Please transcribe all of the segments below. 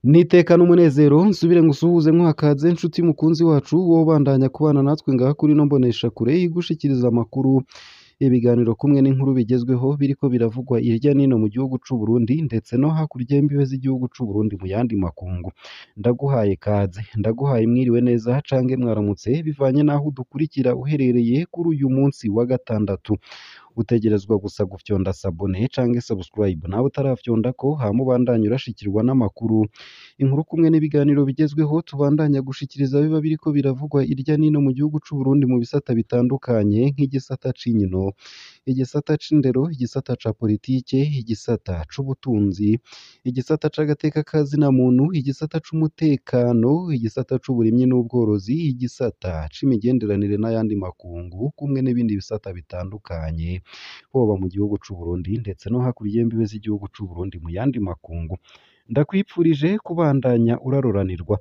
N'iteka n'umunezero nsubire ngusuhuze nkuhakaze nshuti mukunzi wacu wowe ubandanya kubana natwe ngaha kuri ino mboneshakure igushikiriza amakuru, ibiganiro kumwe n'inkuru bigezweho biriko biravugwa irya nino mu gihugu c'u Burundi ndetse no hakurya y'imbibe z'igihugu c'u Burundi mu yandi makungu. Ndaguhaye kaze, ndaguhaye mwiriwe neza cange mwaramutse bivanye n'aho udukurikira uherereye kuri uyu munsi wa gatandatu. Utegerezwa gusa gufyonda sabone cange subscribe nawe utarafyondako hama ubandanye urashikirwa n'amakuru, inkuru kumwe n'ibiganiro bigezweho tubandanya gushikiriza biba biriko biravugwa irya nino mu gihugu c'u Burundi mu bisata bitandukanye nk'igisata c'inkino, igisata c'indero, igisata ca politike, igisata c'ubutunzi, igisata c'agateka ka zina muntu, igisata c'umutekano, igisata c'uburimyi n'ubworozi, igisata c'imigenderanire n'ayandi makungu kumwe n'ibindi bisata bitandukanye hoba mu gihugu c'u Burundi ndetse no hakurya y'imbibe z'igihugu c'u Burundi mu yandi makungu. Ndakwipfurije kubandanya uraroranirwa.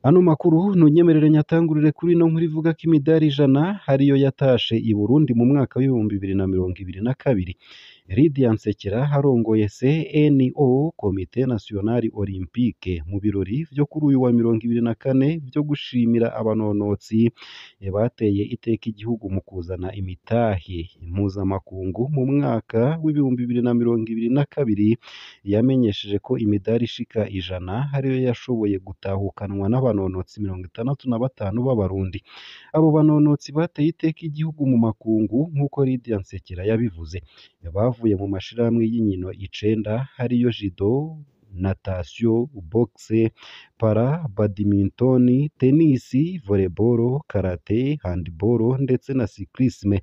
Ano makuru ntunyemerere nyatangurire kuri ino nkuru ivuga ko imidari 100 ariyo yatashe i Burundi mu mwaka w'2022. Lydia Nsekera arongoye CNO Komite National Olympique mu birori vyo kuri uyu wa 24 vyo gushimira abanonotsi bateye iteka igihugu mu kuzana imitahe mpuzamakungu mu mwaka w'2022, yamenyesheje ko imidari ishika 100 ariyo yashoboye gutahukanwa n'abanonotsi 65 b'Abarundi. Abo banonotsi bateye iteka igihugu mu makungu nk'uko Lydia Nsekera yabivuze. Bavuye mu mashirahamwe y'inkino 9 ariyo judo, natation, boxe, para badminton, tennis, volleyball, karate, handball ndetse na cyclisme.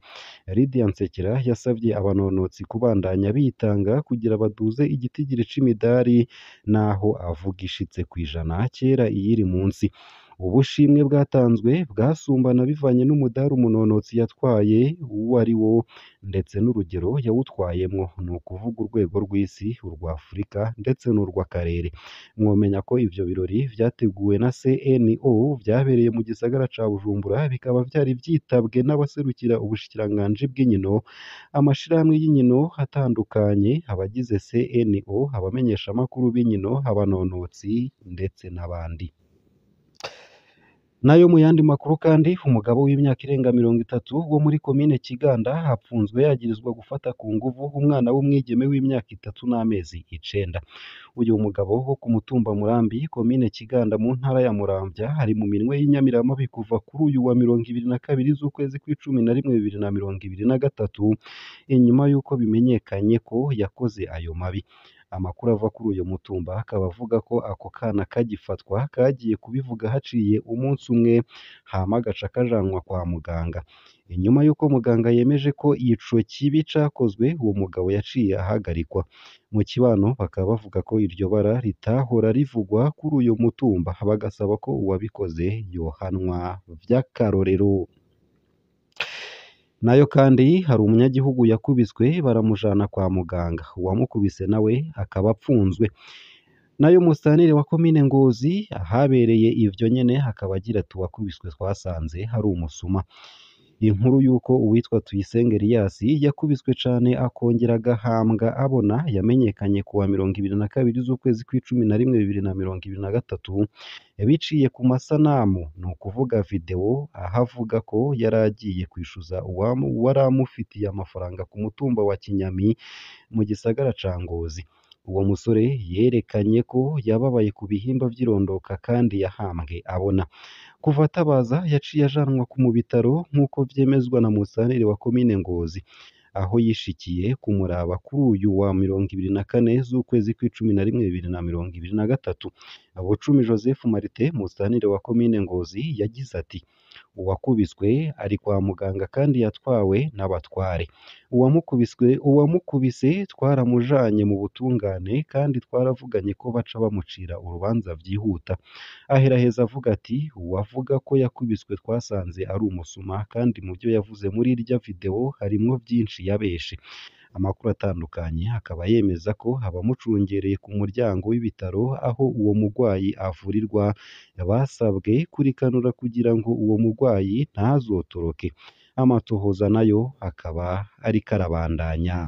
Lydia Nsekera yasavye abanonotsi kubandanya bitanga kugira baduze igitigiri c'imidari naho avuga ishitse kw'ijana kera iyiri munsi. Ubushimwe bwatanzwe bwasumbana bivanye n'umudari umunonotsi yatwaye uwo ari wo ndetse n'urugero yawutwayemwo, ni ukuvuga urwego rw'isi, urwa Afurika ndetse n'urw'akarere. Mwomenya ko ivyo birori vyateguwe na CNO vyabereye mu gisagara ca Bujumbura bikaba vyari vyitabwe n'abaserukira ubushikiranganji bw'inkino, amashirahamwe y'inkino atandukanye, abagize CNO, abamenyeshamakuru b'inkino, abanonotsi ndetse n'abandi. Nayo mu yandi makuru kandi, umugabo w'imyaka irenga 30 wo muri komine Kiganda apfunzwe yagirizwa gufata ku nguvu umwana w'umwigeme w'imyaka 3 n'amezi 9. Uyu mugabo wo ku mutumba Murambi, komine Kiganda mu ntara ya Muramvya ari mu minwe y'inyamiramabi kuva kuri uyu wa 22 z'ukwezi kw'icumi na rimwe 2023, inyuma y'uko bimenyekanye ko yakoze ayo mabi. Amakuru ava kuri uyu mutumba akaba avuga ko ako kana kagifatwa kagiye kubivuga haciye umunsi umwe hama gaca kajanwa kwa muganga. Inyuma y'uko muganga yemeje ko ico kibi cakozwe, uwo mugabo yaciye ahagarikwa. Mu kibano bakaba bavuga ko iryo bara ritahora rivugwa kuri uyu mutumba, bagasaba ko uwabikoze yohanwa vy'akarorero. Nayo kandi hari umunyagihugu yakubiswe baramujana kwa muganga, uwamukubise nawe akaba apfunzwe. Nayo umusanire wa komine Ngozi ahabereye ivyo nyene akaba agira ati uwakubiswe twasanze hari umusuma. Inkuru y'uko uwitwa Tuyisenge Elias yakubiswe cane akongera agahambwa abona yamenyekanye kuwa 22 z'ukwezi kw'icumi na rimwe 2023, biciye ku masanamu, ni ukuvuga video, aho avuga ko yari agiye kwishuza uwari amufitiye amafaranga ku mutumba wa Kinyami mu gisagara ca Ngozi. Uwo musore yerekanye ko yababaye ku bihimba vy'irondoka kandi yahambwe abona. Kuva atabaza yaciye ajanwa mu bitaro nk'uko vyemezwa na musanire wa komine Ngozi, aho yishikiye kumuraba kuri uyu wa 24 z'ukwezi kw'icumi na rimwe 2023. Bucumi Joseph Martin, musanire wa komine Ngozi, yagize ati uwakubiswe ari kwa muganga kandi yatwawe n'abatware. Uwamukubise twaramujanye mu butungane kandi twaravuganye ko baca bamucira urubanza vyihuta. Aheraheza avuga ati uwavuga ko yakubiswe twasanze ari umusuma kandi mu vyo yavuze muri irya video harimwo vyinshi yabeshe. Amakuru atandukanye akaba yemeza ko abamucungereye ku muryango w'ibitaro aho uwo mugwayi avurirwa basabwe kurikanura kugira ngo uwo mugwayi ntazotoroke. Amatohoza nayo akaba ariko arabandanya.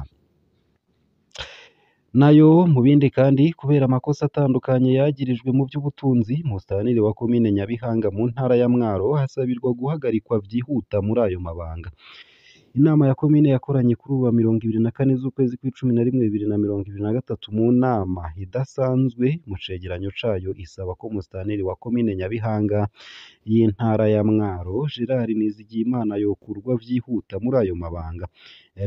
Nayo mu bindi kandi, kubera amakosa atandukanye yagirijwe mu vy'ubutunzi, musitanteri wa komine Nyabihanga mu ntara ya Mwaro hasabirwa guhagarikwa vyihuta muri ayo mabanga. Inama ya komine yakoranye kuri uwa 24 z'ukwezi kw'icumi na rimwe 2023 mu nama idasanzwe mu cegeranyo cayo isaba ko musitanteri wa komine Nyabihanga y'intara ya Mwaro Gerard Nizigiyimana yokurwa vyihuta muri ayo mabanga.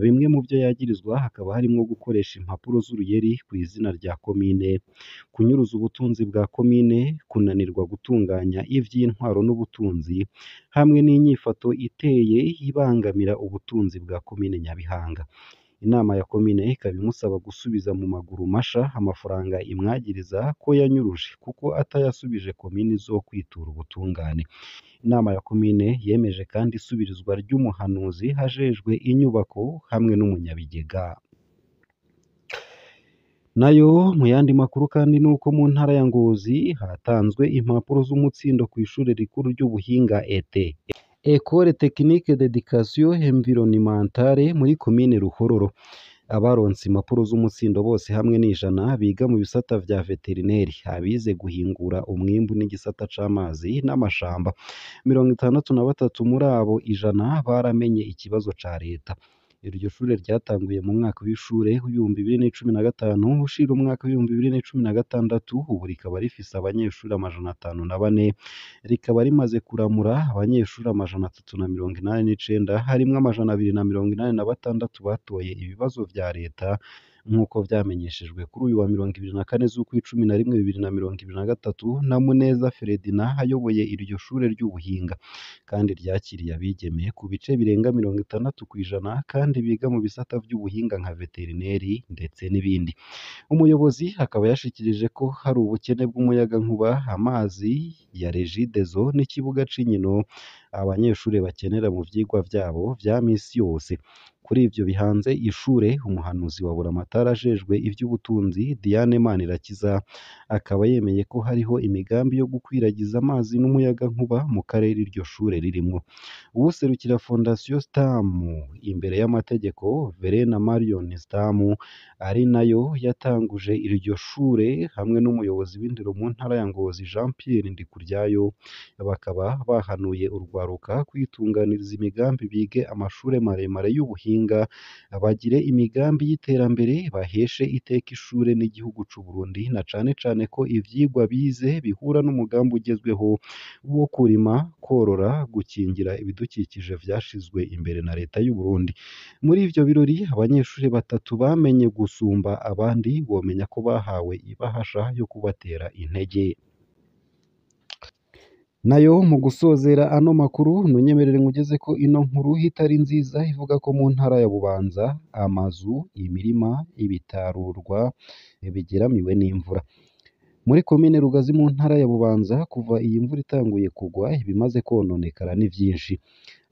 Bimwe mu vyo yagirizwa hakaba harimwo gukoresha impapuro z'uruyeri kw'izina rya komine, kunyuruza ubutunzi bwa komine, kunanirwa gutunganya ivy'intwaro n'ubutunzi, hamwe n'inyifato iteye ibangamira ubutunzi bwa komine Nyabihanga. Inama ya komine ikaba imusaba gusubiza mu maguru masha amafaranga imwagiriza ko yanyuruje, kuko atayasubije komine izokwitura ubutungane. Inama ya komine yemeje kandi isubirizwa ry'umuhanuzi ajejwe inyubako hamwe n'umunyabigega. Nayo mu yandi makuru kandi nuko mu ntara ya Ngozi hatanzwe impapuro z'umutsindo kw'ishure rikuru ry'ubuhinga ET, Ecole Technique d'Education Environnementale, muri komine Ruhororo. Abaronse impapuro z'umutsindo bose hamwe n'ijana biga mu bisata vya veterineri, abize guhingura umwimbu n'igisata c'amazi n'amashamba. 63 muri abo 100 baramenye ikibazo ca leta. Iryo shure ryatanguye mu mwaka w'ishure w'2015 ushira umwaka w'2016, ubu rikaba rifise abanyeshuri 504, rikaba rimaze kuramura abanyeshuri 389, harimwo 286 batoye ibibazo vya leta, nk'uko vyamenyeshejwe kuri uyu wa 24 z'ukw'icumi na rimwe 2023 na Muneza Ferdinand ayoboye iryo shure ry'ubuhinga, kandi ryakiriye abigeme ku bice birenga 60% kandi biga mu bisata vy'ubuhinga nka veterineri ndetse n'ibindi. Umuyobozi akaba yashikirije ko hari ubukene bw'umuyagankuba, amazi ya Regideso n'ikibuga c'inkino abanyeshure bakenera mu vyigwa vyabo vya misi yose. Kuri ivyo bihanze ishure, umuhanuzi wa Buramatari ajejwe ivy'ubutunzi Diane Manirakiza akaba yemeye ko hariho imigambi yo gukwiragiza amazi n'umuyagankuba mu karere iryo shure ririmwo. Uwuserukira Fondation Stam imbere y'amategeko Verena Marion Stam, ari nayo yatanguje iryo shure, hamwe n'umuyobozi w'indero mu ntara ya Ngozi Jean Pierre Ndikuryayo, bakaba bahanuye urwaruka kwitunganiriza imigambi, bige amashure maremare y'ubuhinga, bagire imigambi y'iterambere, baheshe iteka ishure n'igihugu c'u Burundi, na cane cane ko ivyigwa bize bihura n'umugambi ugezweho wo kurima, korora, gukingira ibidukikije vyashizwe imbere na leta y'u Burundi. Muri ivyo birori abanyeshure batatu bamenye gusumba abandi bomenya ko bahawe ibahasha yo kubatera intege. Nayo mu gusozera ano makuru, ntunyemerere nkugeze ko ino nkuru itari nziza ivuga ko mu ntara ya Bubanza amazu, imirima, ibitarurwa bigeramiwe n'imvura. Muri komine Rugazi mu ntara ya Bubanza, kuva iyi mvura itanguye kugwa ibimaze kononekara ni vyinshi.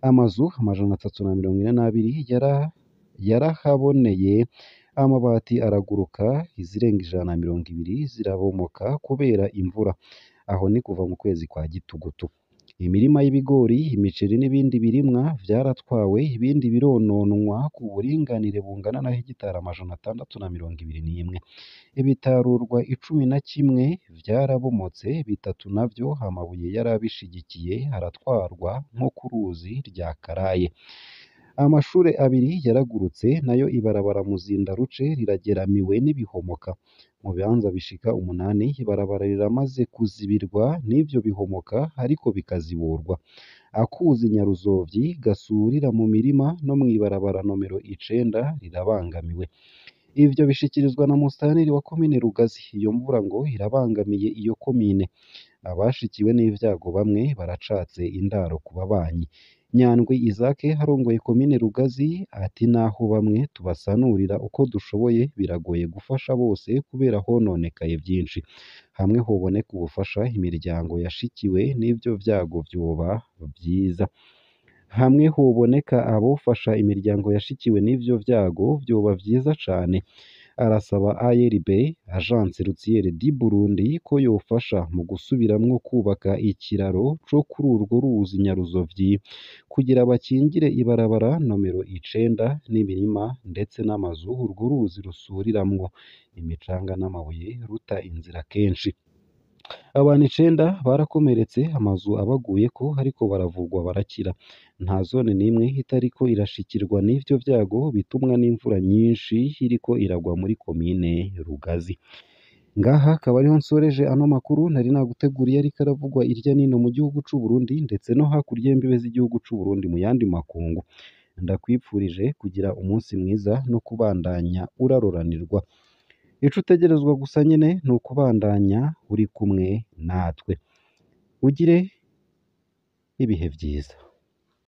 Amazu 342 yarahaboneye, amabati araguruka, izirenga 120 zirabomoka kubera imvura. Aho ni kuva mu kwezi kwa Gitugutu. Imirima y'ibigori, imiceri n'ibindi birimwa vyaratwawe, ibindi birononwa ku buringanire bungana na hegitari 621. Ibitarurwa 11 vyarabomotse, bitatu navyo amabuye yarabishigikiye aratwarwa nko ku ruzi rya Karaye. Amashure abiri yaragurutse, nayo ibarabara Muzinda Ruce rirageramiwe n'ibihomoka. Mu bibanza bishika 8 ibarabara riramaze kuzibirwa n'ivyo bihomoka ariko bikaziburwa. Akuzi Nyaruzovyi gasurira mu mirima no mw'ibarabara nomero 9 rirabangamiwe. Ivyo bishikirizwa na musitanteri wa komine Rugazi. Iyo mvura ngo irabangamiye iyo komine. Abashikiwe n'ivyago bamwe baracatse indaro ku babanyi. Nyandwi Isaac arongoye komine Rugazi ati naho bamwe tubasanurira uko dushoboye biragoye gufasha bose kubera hononekaye vyinshi. Hamwe hoboneka ubufasha imiryango yashikiwe n'ivyo vyago vyoba vyiza. Hamwe hoboneka abofasha imiryango yashikiwe n'ivyo vyago vyoba vyiza cane. Arasaba ARB, Agence Routière du Burundi, ko yofasha mu gusubiramwo kubaka ikiraro co kuri urwo ruzi Nyaruzovyi kugira bakingire ibarabara nomero 9 n'imirima ndetse n'amazu urwo ruzi rusuriramwo imicanga n'amabuye ruta inzira kenshi. Abantu 9 barakomeretse, amazu abaguyeko ariko baravugwa barakira. Nta zone n'imwe itariko irashikirwa n'ivyo vyago bitumwa n'imvura nyinshi iriko iragwa muri komine Rugazi. Ngaha akaba ariho nsoreje ano makuru nari naguteguriye ariko aravugwa irya nino mu gihugu c'u Burundi ndetse no hakurya y'imbibe z'igihugu c'u Burundi mu yandi makungu. Ndakwipfurije kugira umunsi mwiza no kubandanya uraroranirwa. Ico utegerezwa gusa nyene ni ukubandanya uri kumwe natwe. Ugire ibihe vyiza.